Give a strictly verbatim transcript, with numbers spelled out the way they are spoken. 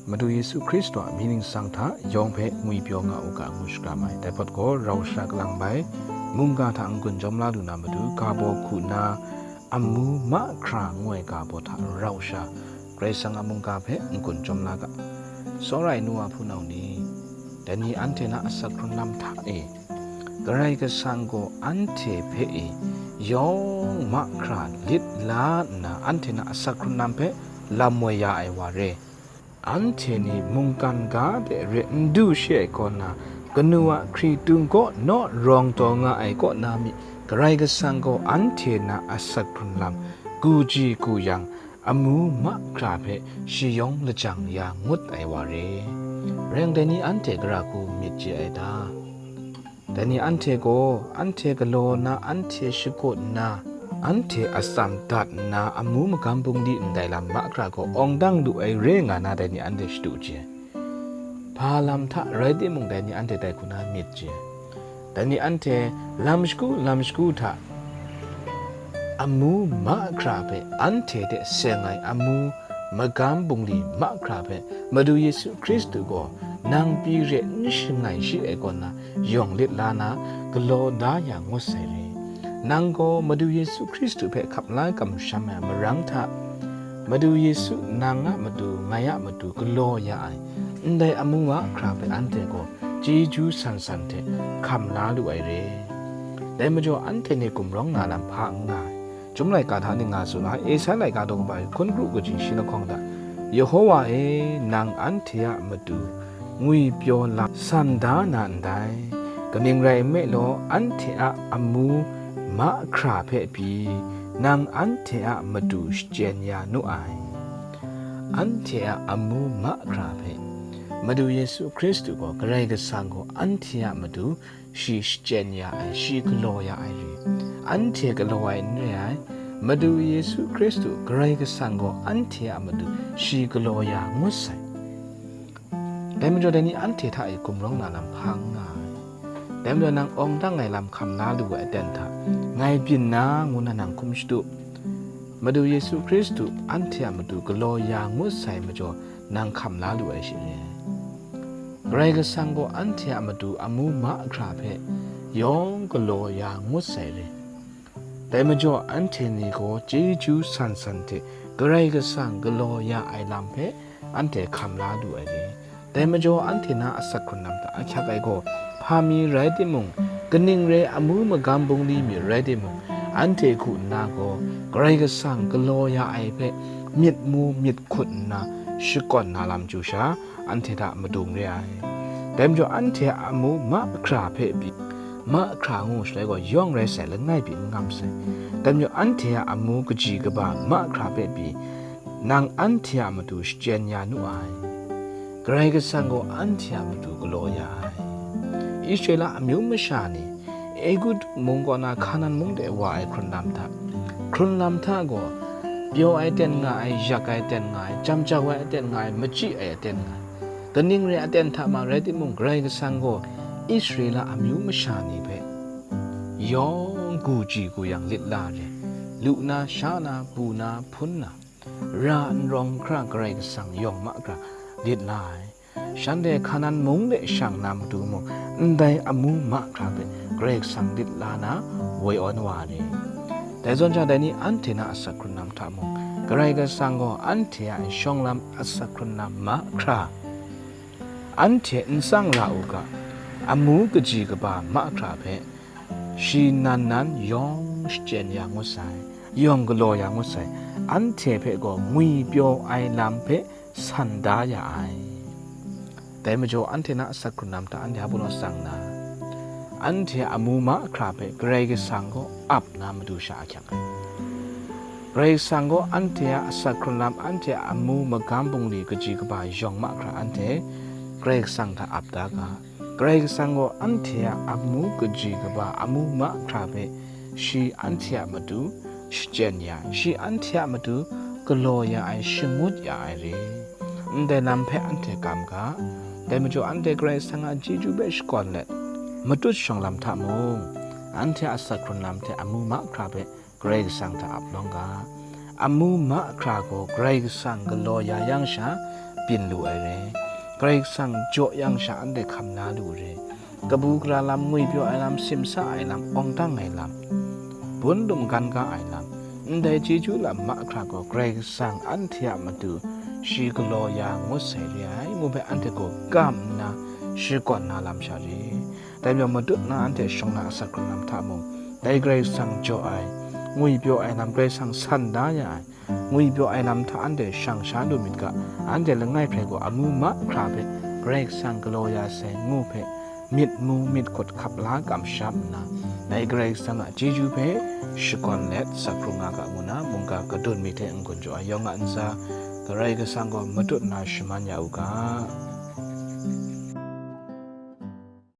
Madu Yesu Hkristu a mying ningsang hta yawng hpe ngwipyaw nga u ga ngu shakram ai. Dai hpawt gaw, rau sha kalang bai mungga hta n-gun jawm la lu na matu, ga baw hku nna amu mahkra ngu ai ga baw hta rau sha, Karai Kasang a mungga hpe n-gun jawm la ga. Tsawra ai nu wa hpunau ni, dai ni anhte na asak hkrun lam hta e, Karai Kasang gaw anhte hpe e yawng mahkra lit la nna, anhte na asak hkrun lam hpe lam woi ya ai wa re. Anhte ni mungkan ga de re n du shi ai kaw na, kanu a hkritung kaw naw rawng taw nga ai kaw na mi, Karai Kasang gaw anhte na asak hkrun lam, gu ji gu yang, amu mahkra hpe shayawng lajang ya ngut ai wa re. Rai yang, dai ni anhte gara hku myit chye ai ta? Dai ni anhte gaw, anhte galaw na, anhte shakut nna, anhte atsam dat nna, amu magam bungli ndai lam mahkra gaw awng dang lu ai re nga na, dai ni anhte shadu chye. Hpa lam hta rai timung, dai ni anhte dai hku na myit chye. Dai ni anhte lam shagu lam shagu hta amu mahkra hpe, anhte hte seng ai amu magam bungli mahkra hpe, Madu Yesu Hkristu gaw nang pyi re n shangai shi ai kaw na, yawng lit la na, galaw da ya ngut sai re. Nang gaw Madu Yesu Hkristu hpe hkap la kamsham ai marang hta, Madu Yesu nang a matu, ngai a matu galaw ya ai ndai amu mahkra hpe anhte gaw chyeju san san hte hkam la lu ai re. Dai majaw, anhte ni gumrawng na lam hpa n nga ai. Chyum laika hta ning nga tsun ai, Esai laika daw kaba hkun kru kaji shi lahkawng hta, Yehowa e, nang anhte a matu ngwipyaw lam san da na ndai, kaning rai nme law, anhte a amu mahkra hpe pyi, nang anhte a matu shachyen ya nu ai. Anhte a amu mahkra hpe Madu Yesu Hkristu gaw, Karai Kasang gaw anhte a matu shi shachyen ya ai, shi galaw ya ai re. Anhte galaw ai n re ai, Madu Yesu Hkristu Karai Kasang gaw anhte a matu shi galaw ya ngut sai. Dai majaw, dai ni anhte hta e gumrawng na lam hpa n nga ai. Dai majaw, nang awng dang ai lam hkam la lu ai aten hta, ngai byin na ngu na nang hkum shadu. Madu Yesu Hkristu anhte a matu galaw ya ngut sai majaw, nang hkam la lu ai shi re. Karai Kasang gaw anhte a matu amu mahkra hpe yawng galaw ya ngut sai re. Dai majaw, anhte ni gaw chyeju san san hte Karai Kasang galaw ya ai lam hpe anhte hkam la lu ai re. Dai majaw, anhte na asak hkrun lam hta ahkyak ai gaw, hpa mi rai timung, kaning re amu magam bungli mi rai timung, anhte hku nna gaw Karai Kasang galaw ya ai hpe myit mu myit hkut nna shakawn na lam chyu sha, anhte hta madung re ai. Dai majaw, anhte a amu mahkra hpe pyi, mahkra ngu shaloi gaw yawng rai sai, langai pyi n ngam sai. Dai majaw, anhte a amu kaji kaba mahkra hpe pyi, nang anhte a matu shachyen ya nu ai. Karai Kasang gaw anhte a matu galaw ya ai. Israela amyu masha ni Egutu mung kaw na Hkanan mung de wa ai hkrun lam hta, hkrun lam hta gaw pyaw ai ten nga ai, yak ai ten nga ai, jam jau ai ten nga ai, machyi ai ten nga ai, kaning re aten hta ma rai timung, Karai Kasang gaw Israela amyu masha ni hpe yawng gu ji gu yang lit la re, lu na, sha na, bu na, hpun na, ra n rawng hkra Karai Kasang yawng mahkra lit la ai. Shanhte Hkanan mung de shang na matu mung, ndai amu mahkra hpe Karai Kasang lit la na woi awn wa ai. Dai zawn sha, dai ni anhte na asak hkrun lam hta mung, Karai Kasang gaw anhte a shawng lam asak hkrun lam mahkra, anhte n tsang ra u ga, amu kaji kaba mahkra hpe shi nan nan yawng shachyen ya ngut sai, yawng galaw ya ngut sai, anhte hpe gaw ngwipyaw ai lam hpe san da ya ai. Dai majaw, anhte na asak hkrun lam hta anhte a pulaw tsang na, anhte a amu mahkra hpe Karai Kasang gaw ap na matu sha ahkyak ai. Karai Kasang gaw anhte a asak hkrun lam, anhte a amu magam bungli kaji kaba yawng mahkra anhte Karai Kasang hta ap da ga. Karai Kasang gaw anhte a amu kaji kaba, amu mahkra hpe shi anhte a matu shachyen ya ai, shi anhte a matu galaw ya ai, shangut ya ai re. Ndai lam hpe anhte kam ga. Dai majaw, anhte Karai Kasang a chyeju hpe shakawn let, matut shawng lam hta mung, anhte a asak hkrun lam hte amu mahkra hpe Karai Kasang hta ap lawng ga. Amu mahkra gaw Karai Kasang galaw ya yang sha, byin lu ai re. Karai Kasang jaw yang sha anhte hkam na lu re. Kabu gara lam, ngwipyaw ai lam, simsa ai lam, awng dang ai lam, bun dum gan ga ai lam, ndai chyeju lam mahkra gaw Karai Kasang anhte a matu shi galaw ya ngut sai re ai, ngu hpe anhte gaw kam nna shakawn na lam sha re. Dai majaw matut na anhte shawng na asak hkrung lam hta mung, dai Karai Kasang jaw ai, ngwipyaw ai lam, Karai Kasang san da ya ai, ngwipyaw ai lam hta anhte shang sha lu myit ga, anhte langai hprai gaw amu mahkra hpe Karai Kasang galaw ya sai ngu hpe, myit mu myit hkut hkap la kamsham nna, dai Karai Kasang a chyeju hpe shakawn let sak hkrung nga ga ngu na mungga kadun mi hte n-gun jaw ai yawng a ntsa, Karai Kasang gaw matut na shaman ya u ga.